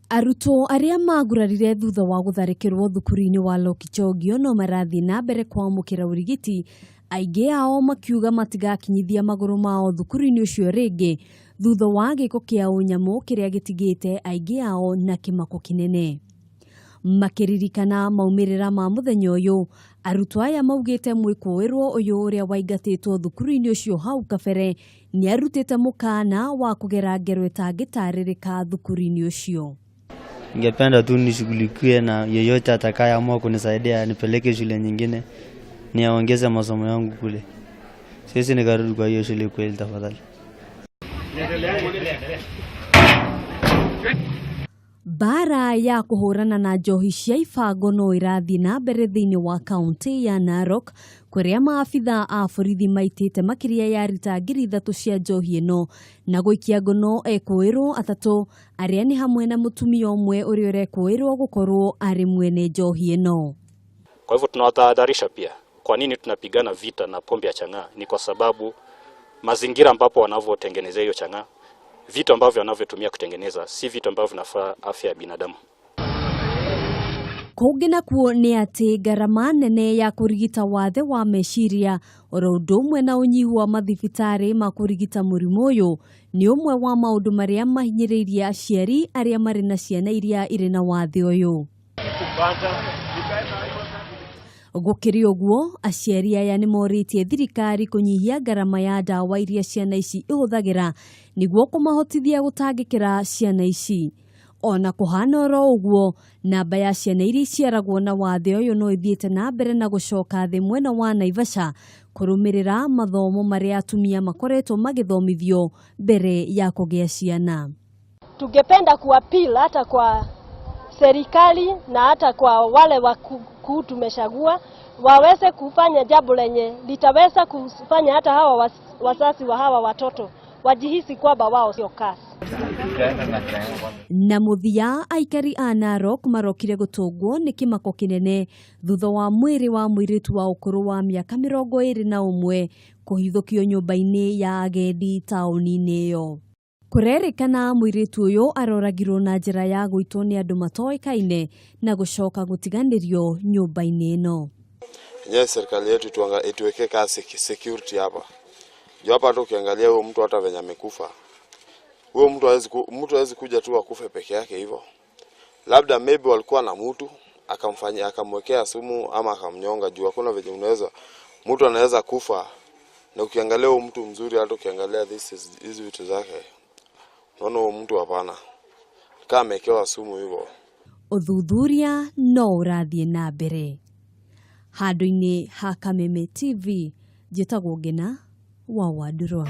Arutwo arĩa magurarire thutha wa gũtharĩkĩrwo thukuru-inĩ wa Lokichogio no marathiĩ na mbere kwamũkĩra ũrigiti, aingĩ ao makiuga matigakinyithia magũrũ mao thukuru-inĩ ũcio rĩngĩ thutha wa gĩko kĩa ũnyamũ kĩrĩa gĩtigĩte aingĩ ao na kĩmako kĩnene. Makĩririkana maumĩrĩra ma mũthenya ũyũ, arutwo aya maugĩte mwĩkũĩrwo ũyũ ũrĩa waingatĩtwo thukuru-inĩ ũcio hau kabere nĩarutĩte mũkana wa kũgera ngero ĩtangĩtarĩrĩka thukuru-inĩ ũcio. Ningependa tu nishughulikiwe na yeyote atakayeamua kunisaidia nipeleke shule nyingine niongeze masomo yangu kule. Siwezi nikarudi kwa hiyo shule kweli, tafadhali. Mbara ya kũhũrana na njohi cia ibango no ĩrathiĩ na mbere thĩinĩ wa kaunti ya Narok kũrĩa maabitha a borithi maitĩte makĩria ya rita 3,000 cia njohi ĩno na gũikia ngono ekũĩrwo atatũ arĩa nĩ hamwe na mũtumia ũmwe ũrĩa ũrekũĩrwo gũkorwo arĩ mwene njohi ĩno. Kwa hivyo tunawatahadharisha pia. Kwa nini tunapigana vita na pombe ya chang'aa? Ni kwa sababu mazingira ambapo wanavyotengenezea hiyo chang'aa, vitu ambavyo wanavyotumia kutengeneza si vitu ambavyo vinafaa afya ya binadamu. Kũngĩ nakuo nĩ atĩ ngarama nene ya kũrigita wathe wa meciria oro ũndũ ũmwe na ũnyihu wa mathibitarĩ ma kũrigita mũrimũ ũyũ nĩ ũmwe wa maũndũ marĩa mahinyĩrĩirie aciari arĩa marĩ na ciana iria irĩ na wathe ũyũ. Gũkĩrĩ ũguo, aciari aya nĩ morĩtie thirikari kũnyihia ngarama ya ndawa iria ciana ici ihũthagĩra nĩguo kũmahotithia gũtangĩkĩra ciana ici. Ona kũhana oro ũguo, namba ya ciana iria iciaragwo na wathe ũyũ no ithiĩte na mbere na gũcoka thĩ mwena wa Naivasha kũrũmĩrĩra mathomo marĩa atumia makoretwo magĩthomithio mbere ya kũgĩa ciana. Tungependa kuappeal hata kwa serikali na hata kwa wale wakuu tumechagua waweze kufanya jambo lenye litaweza kufanya hata hawa wazazi wa hawa watoto wajihisi kwamba wao sio curse. Na mũthia aikari a Narok marokire gũtũngwo nĩ kĩmako kĩnene thutha wa mwĩrĩ wa mũirĩtu wa ũkũrũ wa mĩaka 21 kũhithũkio nyũmba-inĩ ya agendi taũni-inĩ ĩyo. Kũrerĩkana mũirĩtu ũyũ aroragirwo na njĩra ya gũitwo nĩ andũ matoĩkaine na gũcoka gũtiganĩrio nyũmba-inĩ ĩno. Yenyewe serikali yetu ituwekee kaa security hapa. Juu hapa hata ukiangalia huyo mtu hata venye amekufa, huyo mtu hawezi kuja tu akufe peke yake hivyo. Labda maybe walikuwa na mtu akamfanyia, akamwekea sumu ama akamnyonga, juu hakuna venye mtu anaweza kufa. Na ukiangalia huyo mtu mzuri, hata ukiangalia hizi vitu zake, unaona huyo mtu hapana, kama amewekewa sumu hivyo. Ũthuthuria no ũrathiĩ na mbere. Handũ-inĩ ha Kameme TV, njĩtagwo Ngina wa Wandurwa.